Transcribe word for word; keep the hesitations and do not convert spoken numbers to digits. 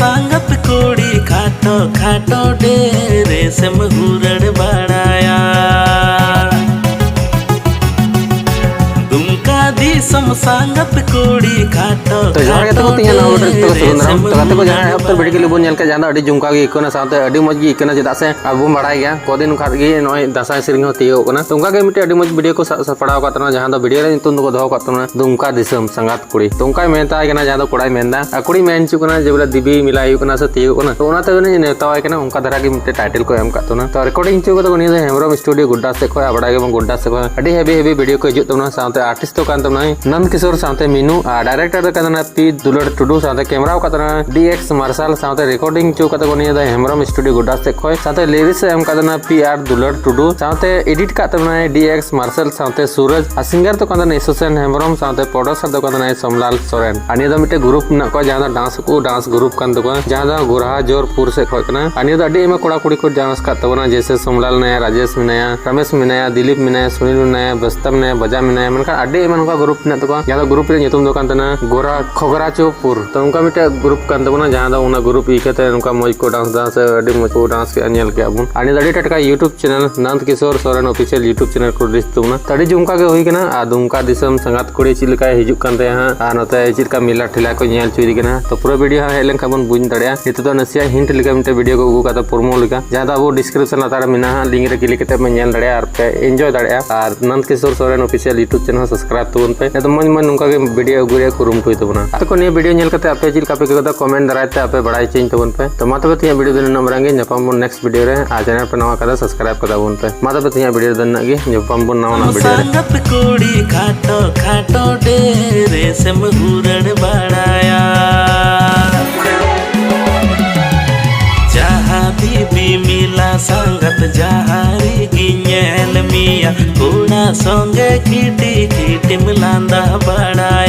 ᱥᱟᱸᱜᱟᱛ ᱠᱩᱲᱤ ᱠᱷᱟᱴᱚ ᱠᱷᱟᱴᱚ ᱰᱮᱨᱮᱥ ᱮᱢ ᱦᱩᱨᱟᱹᱲ ᱵᱟᱲᱟᱭᱟ᱾ ᱫᱩᱢᱠᱟ ᱫᱤᱥᱚᱢ ᱥᱟᱸᱜᱟᱛ ᱠᱩᱲᱤ ᱠᱷᱟᱴᱚ ᱛᱚ ᱡᱚᱦᱟᱨ ᱜᱮ ᱛᱟᱵᱚ ᱛᱤᱧᱟ ᱱᱟᱣᱟ video ᱛᱮ ᱥᱟᱹᱜᱩᱱ ᱫᱟᱨᱟᱢ᱾ ᱛᱚ ᱜᱟᱛᱮ ᱠᱚ ᱡᱟᱦᱟᱸᱭ ᱮᱦᱚᱵ ᱩᱛᱟᱹᱨ video clip ᱵᱚᱱ ᱧᱮᱞ ᱠᱮᱫ, ᱡᱟᱦᱟᱸ ᱫᱚ ᱟᱹᱰᱤ ᱡᱚᱢᱠᱟᱣ ᱜᱮ ᱟᱹᱭᱠᱟᱹᱣ ᱮᱱᱟ, ᱥᱟᱶᱛᱮ ᱟᱹᱰᱤ ᱢᱚᱡᱽ ᱜᱮ ᱟᱹᱭᱠᱟᱹᱣ ᱮᱱᱟ, ᱪᱮᱫᱟᱜ ᱥᱮ ᱟᱵᱚ ᱵᱚᱱ ᱵᱟᱲᱟᱭ ᱜᱮᱭᱟ ᱠᱚᱫᱤᱱ ᱠᱷᱟᱱ ᱜᱮ ᱱᱚᱜᱼᱚᱭ ᱫᱟᱸᱥᱟᱭ ᱥᱮᱨᱮᱧ ᱦᱚᱸ ᱛᱤᱭᱳᱜ ᱠᱟᱱᱟ᱾ ᱛᱚ ᱚᱱᱠᱟ ᱜᱮ ᱢᱤᱫᱴᱮᱡ ᱟᱹᱰᱤ ᱢᱚᱡᱽ video ᱠᱚ ᱥᱟᱵ ᱥᱟᱯᱲᱟᱣ ᱟᱠᱟᱫ ᱛᱟᱦᱮᱱᱟ, ᱡᱟᱦᱟᱸ ᱫᱚ video ᱨᱮ ᱧᱩᱛᱩᱢ ᱫᱚᱠᱚ ᱫᱚᱦᱚ ᱟᱠᱟᱫ ᱛᱟᱦᱮᱱᱟ ᱫᱩᱢᱠᱟ ᱫᱤᱥᱚᱢ ᱥᱟᱸᱜᱟᱛ ᱠᱩᱲᱤ᱾ ᱛᱚ ᱚᱱᱠᱟᱭ ᱢᱮᱛᱟᱭ ᱠᱟᱱᱟ, ᱡᱟᱦᱟᱸ ᱫᱚ ᱠᱚᱲᱟᱭ ᱢᱮᱱᱫᱟ, ᱟᱨ ᱠᱩᱲᱤ ᱢᱮᱱ ᱦᱚᱪᱚ ᱠᱟᱱᱟ ᱡᱮ ᱵᱚᱞᱮ ᱫᱮᱵᱤ ᱢᱮᱞᱟ ᱦᱩᱭᱩᱜ ᱠᱟᱱᱟ ᱥᱮ ᱛᱤᱭᱳᱜ ᱠᱟᱱᱟ, ᱛᱚ ᱚᱱᱟᱛᱮ ᱩᱱᱤ ᱱᱮᱣᱛᱟᱣᱟᱭ ᱠᱟᱱᱟ, ᱚᱱᱠᱟ ᱫᱷᱟᱨᱟ ᱜᱮ ᱢᱤᱫᱴᱮᱡ title ᱠᱚ ᱮᱢ ᱠᱟᱜ ᱛᱟᱵᱚᱱᱟ᱾ ᱛᱚ recording ᱦᱚᱪᱚ ᱠᱟᱫᱟ ᱠᱚ ᱱᱤᱭᱟᱹ ᱫᱚ ᱦᱮᱢᱵᱨᱚᱢ studio ᱜᱚᱰᱰᱟ ᱥᱮᱫ ᱠᱷᱚᱱ, ᱟᱨ ᱵᱟᱲᱟᱭ ᱜᱮᱵᱚᱱ ᱜᱚᱰᱰᱟ ᱥᱮᱫ ᱠᱷᱚᱱ ᱟᱹᱰᱤ heavy heavy video ᱠᱚ ᱦᱤᱡᱩᱜ ᱛᱟᱵᱚᱱᱟ, ᱥᱟᱶᱛᱮ artist ᱫᱚ ᱠᱟᱱ ᱛᱟᱵᱚᱱᱟᱭ ᱱᱚᱱᱫ ᱠᱤᱥᱳᱨ ᱥᱟᱶᱛᱮ ᱢᱤᱱᱩ, ᱟᱨ director ᱫᱚ ᱠᱟᱱ ᱛᱟᱵᱚᱱᱟ ᱯᱤ ᱫᱩᱞᱟᱹᱲ ᱴᱩᱰᱩ, ᱥᱟᱶᱛᱮ camera ᱟᱠᱟᱫ ᱛᱟᱵᱚᱱᱟ D X Marshal, ᱥᱟᱶᱛᱮ recording ᱦᱚᱪᱚ ᱠᱟᱫᱟ ᱠᱚ ᱱᱤᱭᱟᱹ ᱫᱚ ᱦᱮᱢᱵᱨᱚᱢ studio ᱜᱚᱰᱰᱟ ᱥᱮᱫ ᱠᱷᱚᱱ, ᱥᱟᱶᱛᱮ lyrics ᱮ ᱮᱢ ᱠᱟᱫ ᱛᱟᱵᱚᱱᱟ ᱯᱤ ᱟᱨ ᱫᱩᱞᱟᱹᱲ ᱴᱩᱰᱩ, ᱥᱟᱶᱛᱮ edit ᱠᱟᱜ ᱛᱟᱵᱚᱱᱟᱭ D X Marshal ᱥᱟᱶᱛᱮ ᱥᱩᱨᱚᱡᱽ, ᱟᱨ singer ᱫᱚ ᱠᱟᱱ ᱛᱟᱵᱚᱱᱟ ᱤᱥᱚᱥᱮᱱ ᱦᱮᱢᱵᱨᱚᱢ, ᱥᱟᱶᱛᱮ producer ᱫᱚ ᱠᱟᱱ ᱛᱟᱵᱚᱱᱟᱭ ᱥᱳᱢᱞᱟᱞ ᱥᱚᱨᱮᱱ᱾ ᱟᱨ ᱱᱤᱭᱟᱹ ᱫᱚ ᱢᱤᱫᱴᱮᱡ group ᱢᱮᱱᱟᱜ ᱠᱚᱣᱟ, ᱡᱟᱦᱟᱸ ᱫᱚ dance ᱠᱚ dance group ᱠᱟᱱ ᱛᱟᱠᱚᱣᱟ, ᱡᱟᱦᱟᱸ ᱫᱚ ᱜᱳᱨᱦᱟ ᱡᱳᱨᱯᱩᱨ ᱥᱮᱫ ᱠᱷᱚᱱ ᱠᱟᱱᱟ᱾ ᱟᱨ ᱱᱤᱭᱟᱹ ᱫᱚ ᱟᱹᱰᱤ ᱟᱭᱢᱟ ᱠᱚᱲᱟ ᱠᱩᱲᱤ ᱠᱚ dance ᱠᱟᱜ ᱛᱟᱵᱚᱱᱟ, ᱡᱮᱭᱥᱮ ᱥᱳᱢᱞᱟᱞ ᱢᱮᱱᱟᱭᱟ, ᱨᱟᱡᱮᱥ ᱢᱮᱱᱟᱭᱟ, ᱨᱟᱢᱮᱥ ᱢᱮᱱᱟᱭᱟ, ᱫᱤᱞᱤᱯ ᱢᱮᱱᱟᱭᱟ, ᱥᱩᱱᱤᱞ ᱢᱮᱱᱟᱭᱟ, ᱵᱟᱥᱛᱟ ᱢᱮᱱᱟᱭᱟ, ᱵᱟᱡᱟ ᱢᱮᱱᱟᱭᱟ, ᱢᱮᱱᱠᱷᱟᱱ ᱟᱹᱰᱤ ᱟᱭᱢᱟ ᱱᱚᱝᱠᱟ group ᱢᱮᱱᱟᱜ ᱛᱟᱠᱚᱣᱟ, ᱡᱟᱦᱟᱸ ᱫᱚ group ᱨᱮᱭᱟᱜ ᱧᱩᱛᱩᱢ ᱫᱚ ᱠᱟᱱ ᱛᱟᱦᱮᱱᱟ ᱜᱳᱨᱟ ᱠᱷᱚᱜᱽᱨᱟ ᱪᱳᱯᱩᱨ᱾ ᱛᱚ ᱚᱱᱠᱟ ᱢᱤᱫᱴᱮᱡ group ᱠᱟᱱ ᱛᱟᱵᱚᱱᱟ, ᱡᱟᱦᱟᱸ ᱫᱚ ᱚᱱᱟ group ᱤᱭᱟᱹ ᱠᱟᱛᱮ ᱱᱚᱝᱠᱟ ᱢᱚᱡᱽ ᱠᱚ dance ᱫᱟ ᱥᱮ ᱟᱹᱰᱤ ᱢᱚᱡᱽ ᱠᱚ dance ᱠᱮᱜᱼᱟ, ᱧᱮᱞ ᱠᱮᱜᱼᱟ ᱵᱚᱱ᱾ ᱟᱨ ᱱᱤᱭᱟᱹ ᱫᱚ ᱟᱹᱰᱤ ᱴᱟᱴᱠᱟ YouTube channel ᱱᱟᱱᱫ Kishore Soren official YouTube channel ᱠᱚ release ᱛᱟᱵᱚᱱᱟ᱾ ᱛᱚ ᱟᱹᱰᱤ ᱡᱚᱢᱠᱟ ᱜᱮ ᱦᱩᱭ ᱠᱟᱱᱟ, ᱟᱨ ᱫᱩᱢᱠᱟ ᱫᱤᱥᱚᱢ ᱥᱟᱸᱜᱟᱛ ᱠᱩᱲᱤ ᱪᱮᱫ ᱞᱮᱠᱟᱭ ᱦᱤᱡᱩᱜ ᱠᱟᱱ ᱛᱟᱭᱟ ᱦᱟᱸᱜ, ᱟᱨ ᱱᱚᱛᱮ ᱪᱮᱫ ᱞᱮᱠᱟ ᱢᱮᱞᱟ ᱴᱷᱮᱞᱟ ᱠᱚ ᱧᱮᱞ ᱦᱚᱪᱚᱭᱮᱫᱮ ᱠᱟᱱᱟ᱾ ᱛᱚ ᱯᱩᱨᱟᱹ video ᱦᱟᱸᱜ ᱦᱮᱡ ᱞᱮᱱᱠᱷᱟᱱ ᱵᱚᱱ ᱵᱩᱡᱽ ᱫᱟᱲᱮᱭᱟᱜᱼᱟ᱾ ᱱᱤᱛᱚᱜ ᱫᱚ ᱱᱟᱥᱮᱭᱟᱜ hint ᱞᱮᱠᱟ ᱢᱤᱫᱴᱮᱡ video ᱠᱚ ᱟᱹᱜᱩ ᱠᱟᱫᱟ promo ᱞᱮᱠᱟ, ᱡᱟᱦᱟᱸ ᱫᱚ ᱟᱵᱚ description ᱞᱟᱛᱟᱨ ᱨᱮ ᱢᱮᱱᱟᱜᱼᱟ, link ᱨᱮ click ᱠᱟᱛᱮ ᱯᱮ ᱧᱮᱞ ᱫᱟᱲᱮᱭᱟᱜᱼᱟ ᱟᱨ ᱯᱮ enjoy ᱫᱟᱲᱮᱭᱟᱜᱼᱟ᱾ ᱟᱨ ᱱᱟᱱᱫ Kishore Soren official YouTube channel ᱦᱚᱸ subscribe ᱛᱟᱵᱚᱱ ᱯᱮ᱾ ᱱᱤᱛᱚᱜ ᱢᱚᱡᱽ ᱢᱚᱡᱽ ᱱᱚᱝᱠᱟ ᱜᱮ video ᱟᱹᱜᱩ ᱨᱮᱭᱟᱜ ᱠᱩᱨᱩᱢᱩᱴᱩᱭ ᱛᱟᱵᱚᱱᱟ᱾ ᱟᱨ ᱠᱚ ᱱᱤᱭᱟᱹ video ᱧᱮᱞ ᱠᱟᱛᱮ ᱟᱯᱮ ᱪᱮᱫ ᱞᱮᱠᱟ ᱯᱮ ᱟᱹᱭᱠᱟᱹᱣ ᱠᱮᱫᱟ comment ᱫᱟᱨᱟᱭ ᱛᱮ ᱟᱯᱮ ᱵᱟᱲᱟᱭ ᱦᱚᱪᱚᱧ ᱛᱟᱵᱚᱱ ᱯᱮ᱾ ᱛᱚ ᱢᱟ ᱛᱚᱵᱮ ᱛᱮᱦᱮᱧᱟᱜ video ᱫᱚ ᱱᱤᱱᱟᱹᱜ ᱢᱟᱨᱟᱝ ᱜᱮ, ᱧᱟᱯᱟᱢ ᱵᱚᱱ next video ᱨᱮ᱾ ᱟᱨ channel ᱯᱮ ᱱᱟᱣᱟ ᱠᱷᱟᱱ ᱫᱚ subscribe ᱠᱟᱛᱟ ᱵᱚᱱ ᱯᱮ᱾ ᱢᱟ ᱛᱚᱵᱮ ᱛᱮᱦᱮᱧᱟᱜ video ᱫᱚ ᱱᱤᱱᱟᱹᱜ ᱜᱮ, ᱧᱟᱯᱟᱢ ᱵᱚᱱ ᱱᱟᱣᱟᱱᱟᱜ video ᱨᱮ᱾ ᱥᱟᱸᱜᱟᱛ ᱠᱩᱲᱤ ᱠᱷᱟᱴᱚ ᱠᱷᱟᱴᱚ ᱰᱮᱨᱮᱥ ᱮᱢ ᱦᱩᱨᱟᱹᱲ ᱵᱟᱲᱟᱭᱟ᱾ ᱡᱟᱦᱟᱸ ᱫᱤᱵᱤ ᱢᱮᱞᱟ ᱥᱟᱸᱜᱟᱛ ᱡᱟᱦᱟᱸ ᱨᱮᱜᱮ ᱧᱮᱞ ᱢᱮᱭᱟ, ᱠᱚᱲᱟ ᱥᱚᱸᱜᱮ ᱠᱷᱤᱴᱤ ᱠᱷᱤᱴᱤᱢ ᱞᱟᱸᱫᱟ ᱵᱟᱲᱟᱭᱟ᱾